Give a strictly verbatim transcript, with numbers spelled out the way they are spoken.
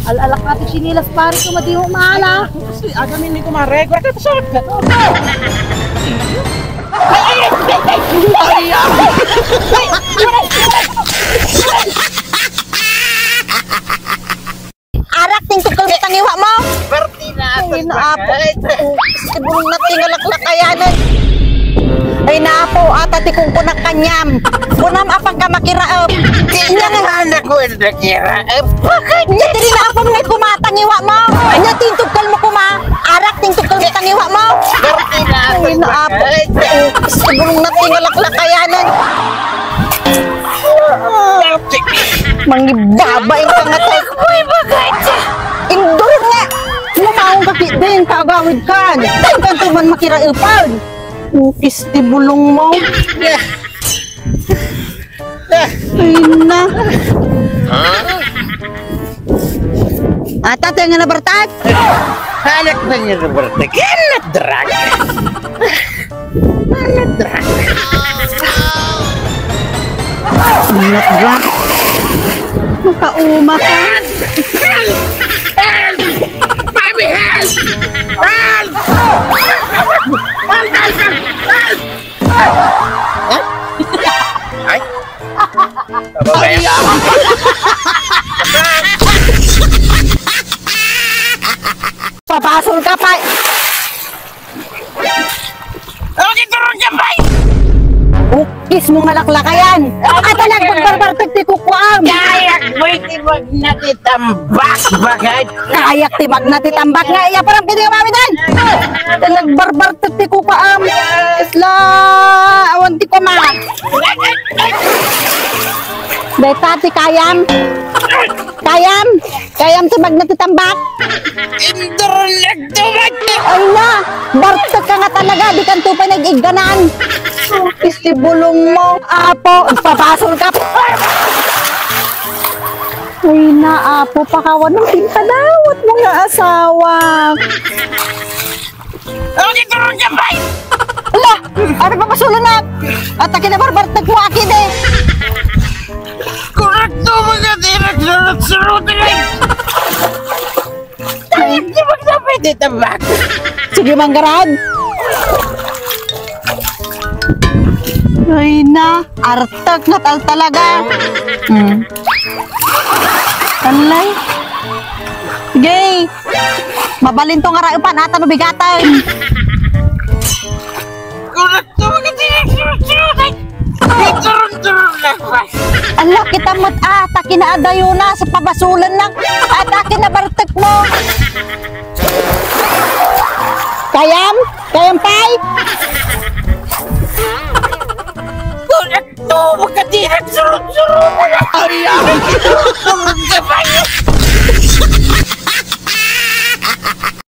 Al-alak nga ti sinilas, pare, ko, madi mo maala. Kasi agamin ni kumare, ko, ka, pasok ka to. Arak, ting tugkal mo tangiwa mo. Martina, ay, na, apo. Ibulong na, tingalaklak, ayanan. Ay, naapo, ata ti kungkunak kaniam. Kunam, apang ka makiraep. Nya nga anak ko, nakiraep. Bakit? Nya, dili na apong may kumatangiwa mo. Nya, ting tugkal mo kuma. Arak, ting tugkal mo tangiwa mo. Martina, ay, naapo. Ibulong na, tingalaklak, ayanan. Mangibabain ka nga tayo. Uy, bakit? Indor nga. Lumaong ka, Kit, din, kaagawid ka. Din ka tuman makiraipan. Ukis ti bulong mo. Ay na. Ata tayo nga nabartak. Anak na niya nabartak. Kaya na drag. Anak drag. Anak drag. Makauma ka. Help! Help! Help! Help! Help! Help! Ay! Ay! Ay! Pabasol ka pa! Okay, turun ka pa! Ukis mo nga laklakayan! Ata nagbarbartek ti kukuam! Kaya, pwede wag na ti tambak, bagay! Kayak ti magna ti tambak nga iya parang pwede umawid ay! Nagbarbartek ti kukuam! Isla! Awan ti kuma! Deta ti kayam! Kayam! Kayam ti magna ti tambak! Indor nagtumat! Ay na! Bartek ka nga talaga! Di kan tupay nag-igganan! Isti bulong mo! Apo! Ipabasol ka! Ay na, Apo, pakawan ng pinadawat mo nga asawa. Okay, turun ka, bay! Ala! Ano pa masulo na? At akin na barbartek mo, akin eh! Korekto, mga direk, surut-surut, eh! Ay, di magsabi, di tabak! Sige, manggarad! Ay na, artek na tal talaga! Hmm. Alay! Gay! Mabalin to nga raipan, ata no bigatan. Kulat to, mga tinik, surut-surut, ay! Turun-turun lang pa. Ala, kita met, ah, ta kinaadayo na sa pabasulan na. Ata kinabartek mo. Kayam? Kayam pay? Kulat to, mga tinik, surut-surut.